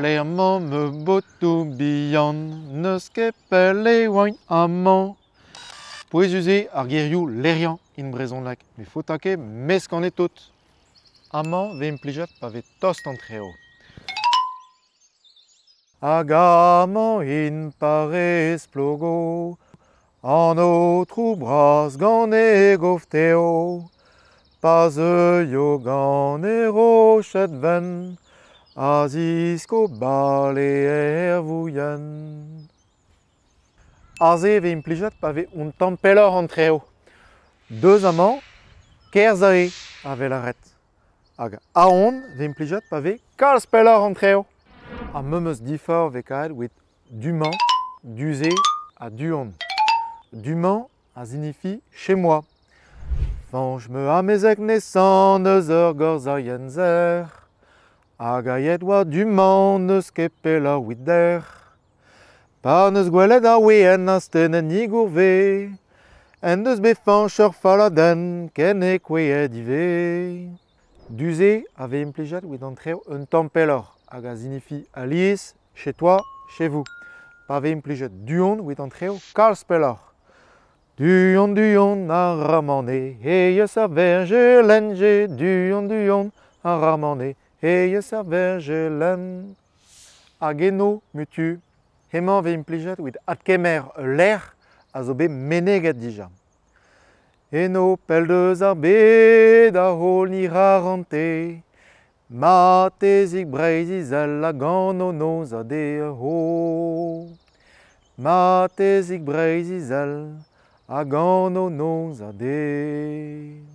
Plec'h emañ ma botoù bihan? N'eus ket pell e oaint amañ. Pouezus eo ar gerioù lec'hiañ in brezhoneg met faota ket mesk anezhe tout. Amañ 'vez implijet pa vez tost an traoù. Hag amañ int parrez Plogo, an aotrou bras gant e gof tev. Pa zeuio gant e roched wenn, a zisko bale er vouilhenn. Aze e vez implijet pa vez un tamm pelloc'h an traoù. Deus amañ, kerzh aze, a vez lâret. Hag ahont 'vez implijet pa vez kalz pelloc'h an traoù. Ar memes diforc'h 'vez kavet evit du-mañ, du-se ha du-hont. Du-mañ a zinifi chez moi. Fañch ma amezeg nesañ eus ur gorzailhenn sec'h. Hag aet 'oa du-mañ n'eus ket pelloc'h 'vit dec'h. Pa 'neus gwelet ar we'enn astennet ni gourvez, en deus bet Fañch ur falladenn ken eo kouezhet ivez. Du-se a vez implijet evit an traoù un tamm pelloc'h hag a zinifi alies chez toi, chez vous. Pa vez implijet du-hont evit an traoù kalz pelloc'h. Du-hont, du-hont ar ramane, eus ar verjelenn, du-hont, du-hont ar ramane, eus ar verjelenn. Hag eno, mutu, hemañ 'vez implijet evit adkemer ul lec'h a zo bet meneget dija. Eno pell deus ar bed a holl ni rarante, Matezig Breizh-Izel a gano noz ha deiz ho. Matezig Breizh-Izel a gano noz ha deiz.